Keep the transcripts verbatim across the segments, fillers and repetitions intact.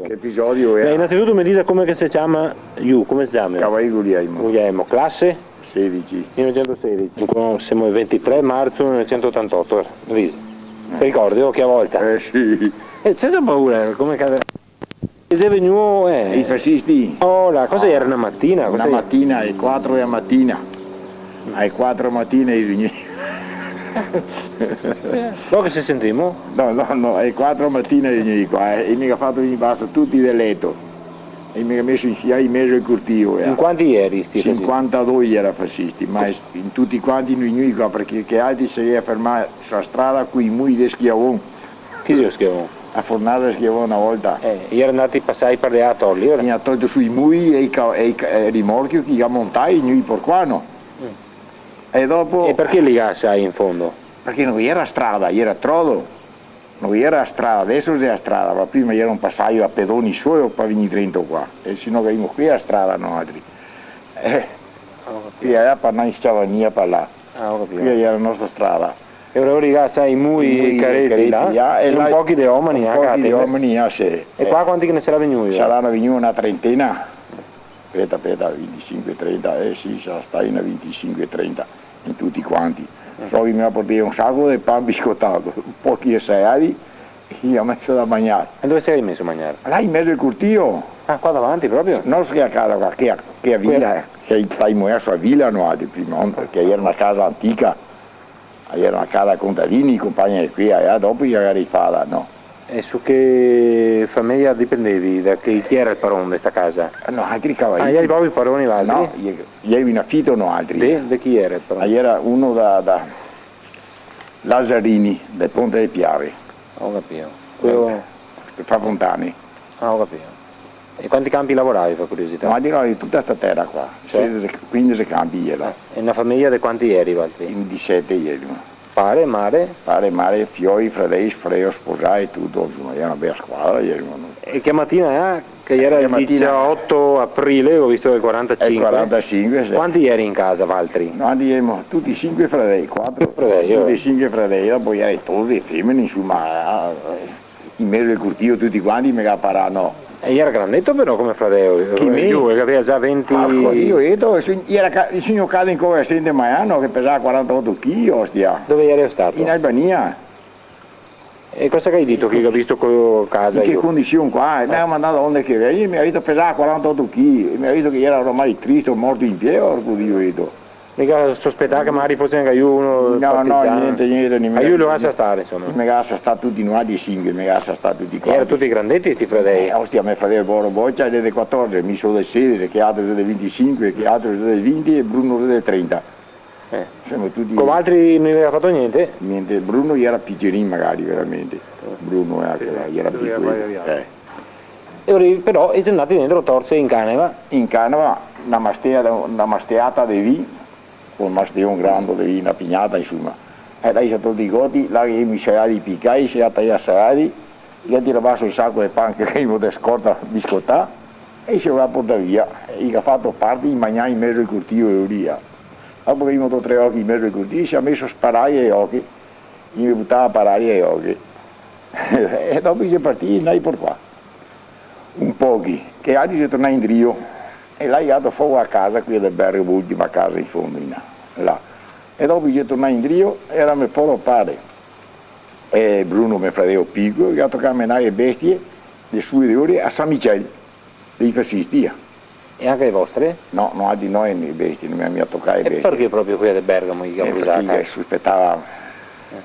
Che episodio xe? Beh, innanzitutto mi dica come che se ciama, lu, come se ciama? Cavalieri Guglielmo. Guglielmo, classe? Sedici. Millenovecentosedici. Incoi semo el ventitré marzo millenovecentootantoto, eh, mi dica. Eh. Te ricordi, oh, che volta? Eh, sì. Eh, sensa paura, come che... E xe vegnù, eh. I fascisti. Oh, là, cosa iera, na matina? Cosa iera? Na matina, ae quatro dea matina. Ae quatro matina i vegnì. No, che se sentimo? No, no, no, ae quatro matina i vegnì qua, eh, e i me ga fato vegnir baso tuti de leto. E i me ga meso in fila in mezo al cortio, eh. In quanti ieri sti fascisti? Sinquantadó iera fascisti, ma in tuti quanti i vegnì qua, parché che altri se iera fermà su la strada coi mui de Schiavon. Chi xe Schiavon? La fornasa Schiavon na volta. Eh, i iera ndati pasai par de là a torli, alora? I ga tolto su i mui e i ca-, e i ca-, e el rimorchio che i ga montà, i vegnì par qua, no? Mm. E dopo... E parché ligà asai in fondo? Parché no iera strada, iera trodo. No iera strada, deso xe la strada, ma prima iera un pasajo a pedoni solo par vegnir drento qua. E se no gavimo qui la strada noaltri. Eh, ah, go capìo. Qui iera par ndar in Sciavania par là. Ah, go capìo. Qui iera la nostra strada. E alora ligà asai i mui, i mui, i careti, careti là, là, e un pochi de omeni, un pochi de omeni, ah, sì. E qua quanti che ne sarà vegnui? Sarà vegnui na trentena. Speta, speta, vintisinque, trenta, eh sì, sarà stai na vintisinque, trenta, in tuti quanti. Mm. So che i me ga portà un saco de pan biscotà, un pochi de saladi, e i ga meso da magnar. E dove se ga meso a magnar? Là in mezo al cortio. Ah, qua davanti proprio? No, che a casa qua, che a, che a vila, eh, che i fa i moea su a vila, noaltri prima, parché iera na casa antica. Iera na casa contadini, conpagna de quea, e dopo i ga rifada, no? E su che fameja dipendevi? Da chi, chi iera el paron de sta casa? No, altri cavalieri. Ah, ieri proprio i paroni, valtri? No, i-, ieri in afito noaltri. De, de chi iera el paron? Ah, iera uno da, da Lazzarini, del Ponte de Piave. Go capìo. Queo... Eh, che fa fontane. Ah, go capìo. E quanti canpi lavoravi, par curiosità? Ma dirò, de tuta sta tera qua, sì, sedese, quindese canpi iera. Eh, e na fameja de quanti ieri, valtri? In disete ierimo. Pare, mare? Pare, mare, fioi, fradei, fradeo sposà e tuto, insoma, iera na bela squadra, ierimo, no? E che matina, eh? Che iera el diciotto aprile, go visto che el quarantasinque. El quarantasinque, sì. Quanti ieri in casa, valtri? No, ierimo tuti sinque fradei, quatro, fradei, tuti sinque fradei, dopo iera i tosi, e femene, insoma, eh, in mezo al cortio tuti quanti me ga parà, no? E iera grandeto però come fradeo. Chi, mi? Lu, che gaveva già venti... Ah, oddio, mi, iera ca-, el signor Caden Cogasente Maiano, che pesava quarantaoto chili, ostia. Dove iera stato? In Albania. E cosa che ga dito chi che ga visto co-, casa? In che condision qua? E me ga mandà onde che vegni, me ga dito pesava quarantaoto chili, e me ga dito che iera oramai tristo, morto in pie, orco Dio, ga dito. Mica sospetà che magari fose anca lu uno partigiano. No, no, gnente, gnente, no. Ma lu i lo ga lasà stare, insoma. I me ga lasà stare tuti, noaltri sinque, i me ga lasà stare tuti quanti. Iera tuti grandeti sti fradei? Eh, ostia, me fradeo Boro Bocia xe de quatordexe, mi so de sedese, che altro xe de vintisinque, che altro xe de vinti e Bruno xe de trenta. Eh. Semo tuti... Co valtri no i gaveva fato gnente? Gnente, Bruno iera picenin magari, veramente. Eh. Bruno iera, sì, che iera picolo, eh. E lori però i xe ndati dentro torse in caneva. In caneva, na mastea-, na masteata de vin, un masteon grando de vin, na pignata, insoma. E là i se ga tolto i goti, là che i me ga salai picai, i se ga taià salai, i ga tirà baso el saco de pan che gavemo de scorta biscotà, e i se lo ga portà via. E i ga fato parte, i magnà in mezo al cortio de lori. Dopo che i ga avuto tre oche in mezo al cortio, i se ga meso a sparar ai oche, i me butava a parar ai oche. E dopo i xe partì, ndai par qua. Un pochi, che altri xe tornai indrio, e là i ga dato fogo a casa, quea del Bergo, l'ultima casa in fondo, in là, là. E dopo i xe tornai indrio, iera me poro pare, e Bruno, me fradeo picolo, che ga tocà menar le bestie de su e de lori a San Michel, dei fascisti, eh. E anca le vostre? No, noaltri no, e le bestie, no me ga mia tocà le bestie. E parché proprio quea de Bergamo i ga brusà a casa? Eh, parché i sospetava. Eh.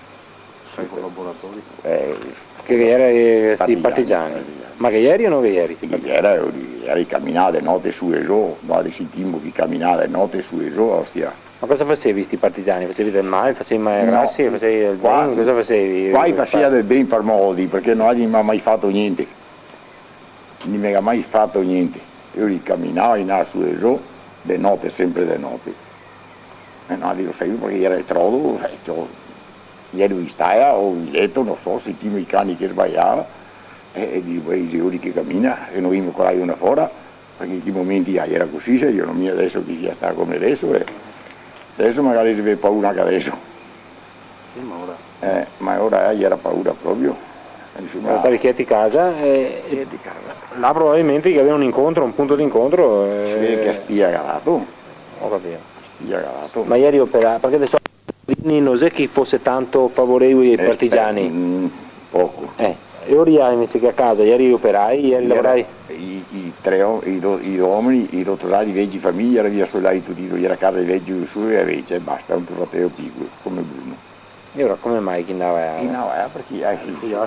Tra i colaboratori. Eh, che iera, eh, sti partigiani. Partigiani. Ma che ieri o no che ieri? Sì, iera, iera, i caminava de note su e zo, noaltri sentimo che i caminava de note su e zo, ostia. Ma cosa fasevi sti partigiani? Fasevi del mal? Fasevi mal grasie? No. Fasevi del ben? Cosa fasevi? Qua i faseva del ben par modi, parché noaltri no i me ga mai fato gnente. No i me ga mai fato gnente. Lori i caminava, i ndava su e zo, de note, sempre de note. E no, digo, sai, parché iera el trodo, eh, ciò, iero in stala o in leto, no so, sentimo i cani che sbaiava, e, e digo, "Beh, i xe lori che camina", e no i me colava fora, parché in quei momenti, ah, iera cusì, sa, no xe mia deso che sia stà come deso, eh. Deso magari se vede paura anca deso. Sì, ma ora... Eh, ma ora, eh, iera paura proprio. Insoma, stavi chieti casa, e, e là probabilmente che gaveva un incontro, un punto d'incontro, eh. Sì, che spia che ga dato. Go capìo. Spia che ga dato. Ma ieri operai, parché de sołito no xe che fose tanto favorevoli ai partigiani. Eh, mm, poco. Eh, e ora invese che a casa, ieri operai, ieri lavorai? I, i tre o-, i do-, i do omeni, i do tosai, i veci fameje, iera via sołdai tuti, iera casa i veci, su e veci, e basta, un fratello picoło, come Bruno. E ora come mai che ndava a... Che ndava a, parché, eh,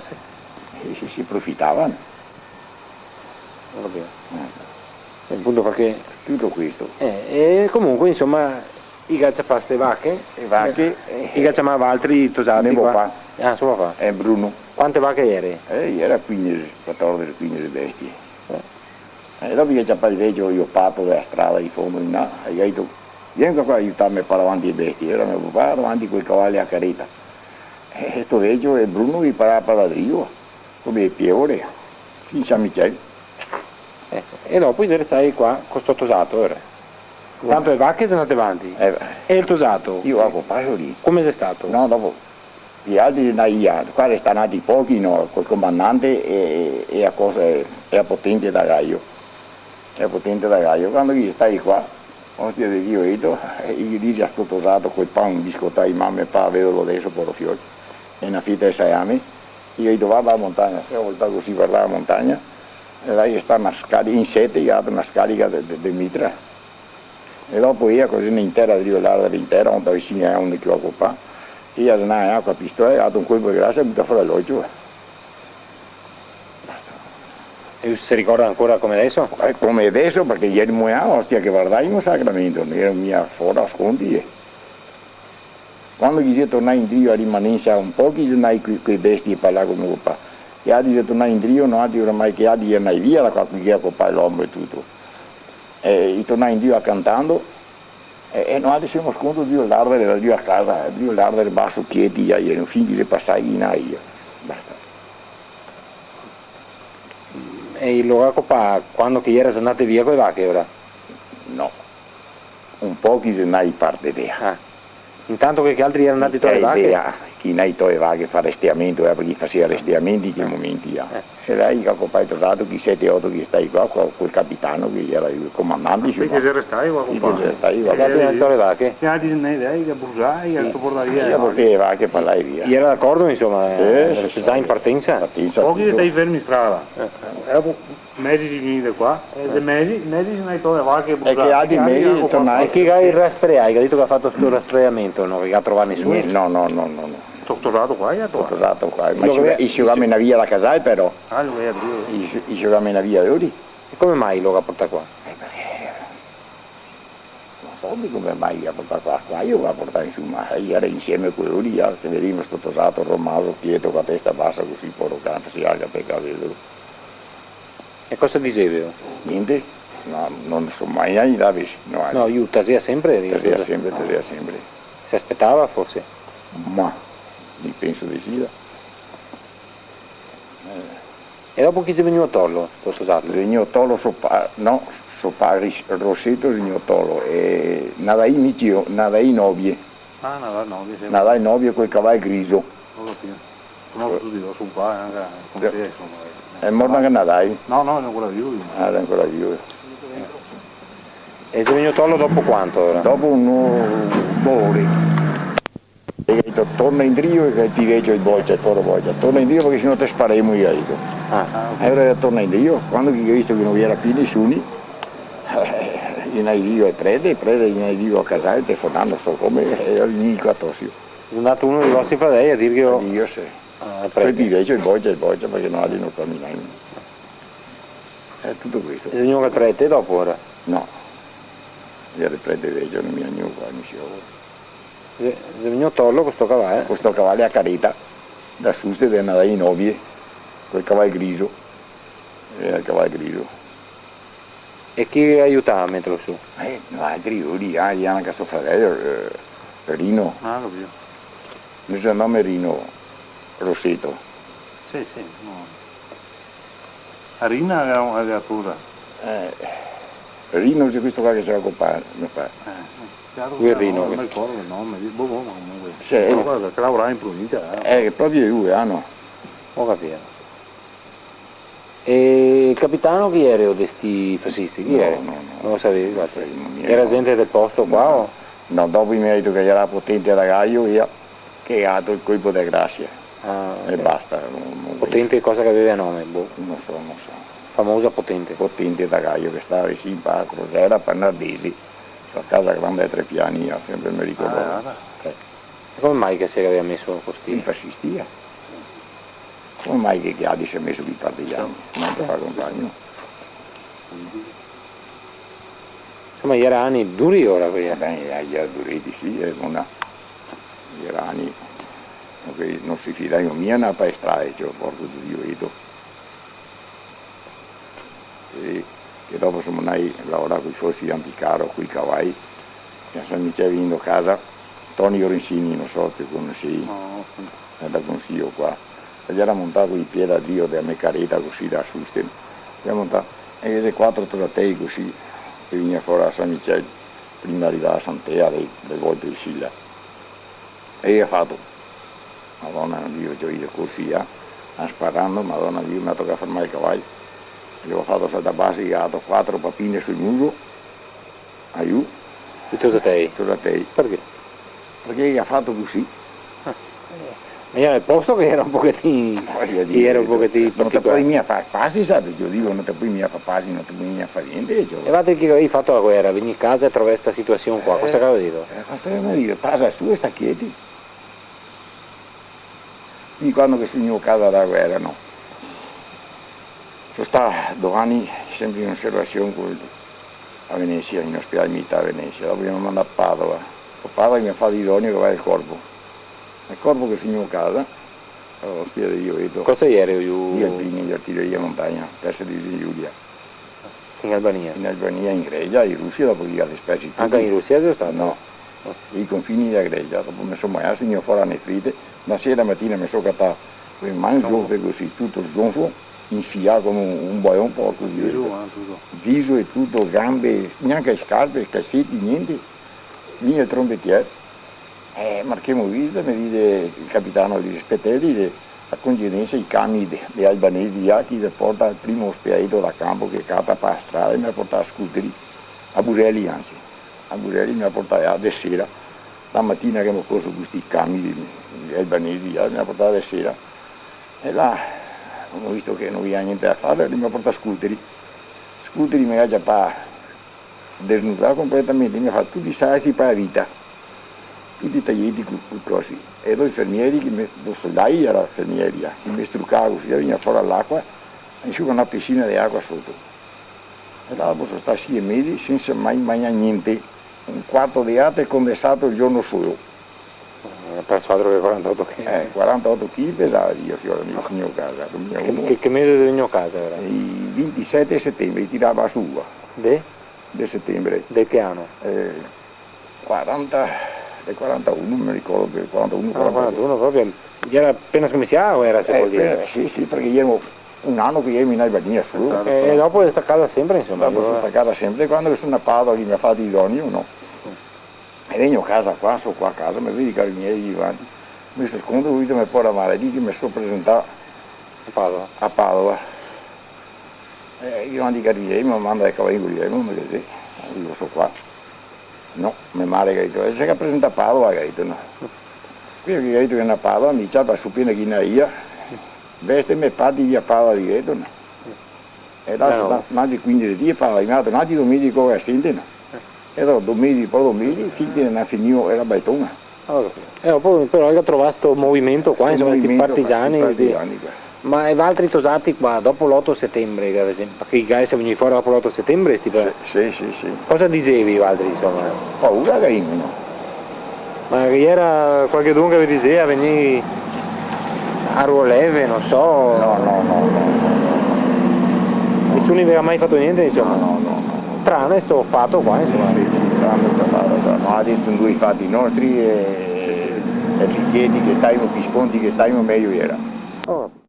se, se, se profitava. Go capìo. Eh. Sì, apunto parché... Tuto questo. Eh, e comunque, insoma, i ga ciapà ste vache. E vache, eh, i ga ciamà valtri tosati qua? Me papà. Ah, so papà. E Bruno. Quante vache iere? Eh, iera quindese, quatordese, quindese bestie. Eh. E dopo che i ga ciapà el vecio, el pato dela strada in fondo, in là, i ga dito: "Vien qua a aiutarme par davanti e bestie." Iera me papà davanti coi cavai a careta. E sto vecio e Bruno i parava par drio, come e piore, fin San Michele. Eco, e dopo i xe restai qua co sto tosato, ora. Tanto e vache xe ndate vanti. Eh, e el tosato? I go copà lì. Come xe stato? No, dopo i altri, na, i altri, qua resta ndati pochi, no, col comandante e, e a cosa, e a potente da Gaio. E a potente da Gaio. Quando i xe stai qua, ostia de Dio, i ga dito, e i ghe dixe a sto tosato, col pan biscotà in man: "Me pa, vedelo deso, poro fiol, e na feta de sałame." I ga dito: "Va, va a montagna." Se ga voltà cusì par la montagna, e là i xe stà na scarica, in sete, i ga dato na scarica de, de, de mitra. E dopo ea cusì in tera, drio l'ardere in tera, onta vicin a onde che i ga copà, ea xe ndà co a pistoła, ga dato un colpo de grasa e buta fora l'ocio. Basta. E se ricorda ancora come deso? Eh, come deso, parché iera moeà, ostia, che vardaimo, sacramento, no iera mia fora sconti, eh. Quando che i xe tornai indrio a rimanensa un pochi, i xe ndai coi, coi bestie par là come copà. E i altri i xe tornai indrio, noaltri oramai che i altri i xe ndai via da qua, che i ga copà l'omo e tuto. E i xe tornai indrio cantando, e, e noaltri semo sconto drio l'ardere, da drio a casa, drio l'ardere baso, chieti, i xe, fin che i xe pasai in aria. Basta. E i lo ga copà quando che i iera xa ndate via co e vache, ora? No. Un pochi i xe ndai parte de là. Ah. Intanto che, che altri iera ndati a tore vache? Eh, beh, ah, che i xe ndai a tore vache, far resteamento, eh, parché i fasea resteamenti in che momenti, eh. Eh. E là i ga copà el tosato, che sete, oto che i xe stai qua, co, col capitano che iera el comandante, insoma. Parché i xe restai qua, sì, che i xe restai qua. E altri i xe ndai a tore vache? E altri i xe ndai a brusar, i ga portà via le vache. I ga portà le vache par là e via. I iera d'acordo, insoma, eh, sì, sì, già in partensa? Partensa, tuto. Pochi i xe stai fermi in strada. Eh. E dopo mezi i xe vegnui de qua, e de mezi, mezi i xe ndai a tore vache, e che altri mezi i xe tornai. E chi che ga rastreà, che ga dito che ga fato sto rastreamento, no? Che ga trovà nesuni? No, no, no, no, no. Sto tosato qua, i ga trovà. Sto tosato qua, ma i se gavea na via da casai, però. Ah, lo ga capìo. I se, i se gavea na via lori. E come mai lo ga portà qua? Eh, parché No so mi come mai i ga portà qua, qua i lo ga portà, insoma, i iera insieme co lori, i altri, vedemo sto tosato, romaso, chieto, co a testa basa cusì, poro can, se alza par vederlo. E cosa dixevelo? Gnente, no, no so mai ndà là, no, eh. No, lu tasea sempre? Tasea sempre, tasea sempre. Se spetava, forse? Ma, mi penso de sì, eh. E dopo chi xe vegnù a torlo, sto tosato? Xe vegnù a torlo so pa-, no, so pare, Roseto xe vegnù a torlo, e Nadaì Micio, Nadaì Nobie. Ah, Nadaì Nobie, sì. Nadaì Nobie col caval griso. Go capìo. Conoso tuti, so qua, eh, anca, come te, insoma, eh. Xe morto anca Nadaì? No, no, xe ancora vivo, lu. Ah, xe ancora vivo. E xe vegnù a torlo dopo quanto, ora? Dopo un, do ore. E ga dito: "Torna indrio", e ti vecio el bocia, el poro bocia: "Torna indrio, parché se no te sparemo", i ga dito. Ah. E alora torna indrio, quando che i ga visto che no ghe iera pì nesuni, eh, i xe ndai via el prete, el prete xe ndà via a casa, el telefonà, no so come, e iera vegnui qua a torselo. Xe ndà uno dei vostri fradei a dirghe... A dirghe, sì. Ah, el prete. Poi ti vecio el bocia, el bocia, parché no, no caminaimo. Xe tuto questo. E xe vegnù el prete dopo, ora? No. Iera el prete vecio, no iera vegnù qua, no so. Xe, xe vegnù a torlo co sto cavale, eh? Co sto cavale a careta, da Suste, de Nadaì Nobie, col caval griso. Eh, el caval griso. E chi aiutava a meterlo su? Eh, no, altri, lu lì, ah, lì anca so fradelo, eh, Rino. Ah, go capìo. Lu se ciama Rino Roseto. Sì, sì, no. A Rina gaveva, gaveva paura. Eh, Rino xe questo qua che se ga copà, me pare. Eh, eh. Lu xe Rino, no me ricordo el nome, boh, boh, ma comunque. Sì. Quel qua che lavorava in provincia, eh. Eh, proprio lu, ah, no. Go capìo. E el capitano chi jera de sti fasisti? Chi jera? No, no, no. No lo savevi, no, guarda. Savemo gnente. Jera gente del posto qua, o? No, dopo i me ga dito che jera Potente da Gaio, via, che ga dato el colpo de grasia. Ah, ok. E basta, no, no. Potente cosa che gaveva nome, boh. No so, no so. Famosa Potente. Potente da Gaio, che stava visin a Crosera, Bernardesi, su a casa granda de tre piani, mi senpre me ricordo. Ah, ah. Eh. E come mai che se gaveva meso co sti? I fasisti, eh. Come mai che, che i se ga meso coi partigiani? Sì. No te fa compagno. Insoma, jera ani duri, ora, quei. Eh ben, eh, jera duri, sì, eh, bona. Jera ani, no, che no se fidava mia, na pa strada, ciò, porco Dio, vedo. E che dopo semo ndai a lavorar coi fosi anticaro, coi cavai, e a San Michele, vegnendo casa, Toni Lorenzini, no so se te conosì, no, no. Eh, da consiglio qua. E jera montà coi pie da Dio, de me careta, cusì, da suste. Jera montà, e vede quatro tosatei cusì, che vegnea fora da San Michele, prima de rivar a Santea, de, de volte de Sila. E i ga fato. Madona Dio, ciò, i ga corso, eh, sparando, Madona Dio, me ga tocà fermar i cavai. I ga fato saltar baso, i ga dato quatro papine sul muso. Aiù. I tosatei? I tosatei. Parché? Parché i ga fato cusì. Ah, eh. Ma jera el posto che jera un pochetin, vojo dir, che jera un pochetin particolare. No te pol mia far pasi, sa, te lo digo, no te pol mia far pasi, no te pol mia far gnente, ciò. E valtri che gavì fato la guera, vegnì casa e trovè sta situasion qua, cosa che gavì dito? Eh, cosa che gavì dito? Tasa su e sta chieti. Mi quando che so vegnù casa da guera, no. So stà do ani senpre in oservasion co, a Venesia, in ospedal militare a Venesia. Dopo i me ga mandà a Padova. A Padova i me ga fato idoneo che vaga al corpo. Al corpo che so vegnù casa, alora, ostia de Dio, vedo. Cosa jera, lu? I alpini, i artiglieria in montagna, tersa divisione Julia. In Albania? In Albania, in Grecia, in Rusia, dopo i ga dispersi tuti. Anca in Rusia te so stà? No. I confini dea Grecia, dopo me so magnà, so vegnù fora a nefrite, na sera, matina me so catà co le man zonfe cusì, tuto zonfo, infià come un, un baion, porco Dio. Viso, eh, tuto. Viso e tuto, ganbe, gnanca scarpe, calseti, gnente. Vien el trombetier. Eh, marchemo visita, me dixe el capitano, dixe: "Spetè", dixe, "a coincidensa i cami de, de albanesi là, che i ve porta al primo ospedaleto da canpo che cata pa strada, e me ga portà a Scuteri, a Burelli, anzi. A Burelli me ga portà là de sera, la matina che go corso co sti cami de, de albanesi là, me ga portà de sera. E là, go visto che no gavea gnente da far, me ga portà a Scuteri. Scuteri me ga ciapà desnudà completamente, i me ga fato tuti i sasi pa la vita, tuti i tajeti co, co cosi. E do infermieri che me, do soldai, jera infermieri, eh, che me strucava cusì, vegnea fora l'acua, e su na pisina de acua soto. E là dopo so stà sie mesi sensa mai magnà gnente, un quarto de late condensato el giorno solo. Eh, ga perso altro che quarantaoto chili. Eh, quarantaoto chili pesava, Dio, fiol mio, vegnù casa, vegnù casa. Che, che, che mese te si vegnù casa, vero? El vintisete de setenbre, i tirava su ua. De? De setenbre. De che ano? Eh, quaranta, del quarantauno, no me ricordo più, quarantauno, ah, quarantadue. Quarantauno proprio. Jera apena scominsià la guera, se pol dir? Eh, apena, sì, sì, parché jerimo un ano che jerimo in Albania solo. Eh, e dopo te si stà casa senpre, insoma. Dopo so stà casa senpre, quando che so ndà a Padova, che i me ga fato idoneo, no? E vegno casa qua, so qua casa, me vedi i carabinieri davanti. Me so sconto, subito me porta a mare, digo che me so presentà a Padova. A Padova. Eh, i manda i carabinieri, me manda el cavaliere Guglielmo, me dixe: "Eh, digo, so qua." "No, me mare", ga dito, "eh, se ga presentà a Padova", ga dito, "no." Queo che ga dito che ndà a Padova, me ciapa su pena che ndà via, vestime, parti via a Padova direto, no? E là, no, so stà n'altri quindese dì, po' i me ga dato n'altri do mesi co la sente, no? E dopo do mesi, po' do mesi, fin che no ga finìo, jera Baetona. Ah, go capìo. E dopo però ga trovà sto movimento qua, insoma, sti partigiani, sti partigiani qua. Ma e valtri tosati qua, dopo l'oto setenbre, che ad esenpio, parché i ga vegnù fora dopo l'oto setenbre, sti pa-, sì, sì, sì, sì. Cosa disevi valtri, insoma? Paura che gavemo, no? Ma che jera qualchedun che ve diseva, "Vegnì a ruoleve", no so. No, no, no, no, no, no. Nesuni ve ga mai fato gnente, insoma? No, no, no, no, no. Trane sto fato qua, insoma. Sì, sì, trane sto fato qua. No, ga dito due fati nostri e, e richieti che stavimo, pi sconti che stavimo, mejo jera. Oh.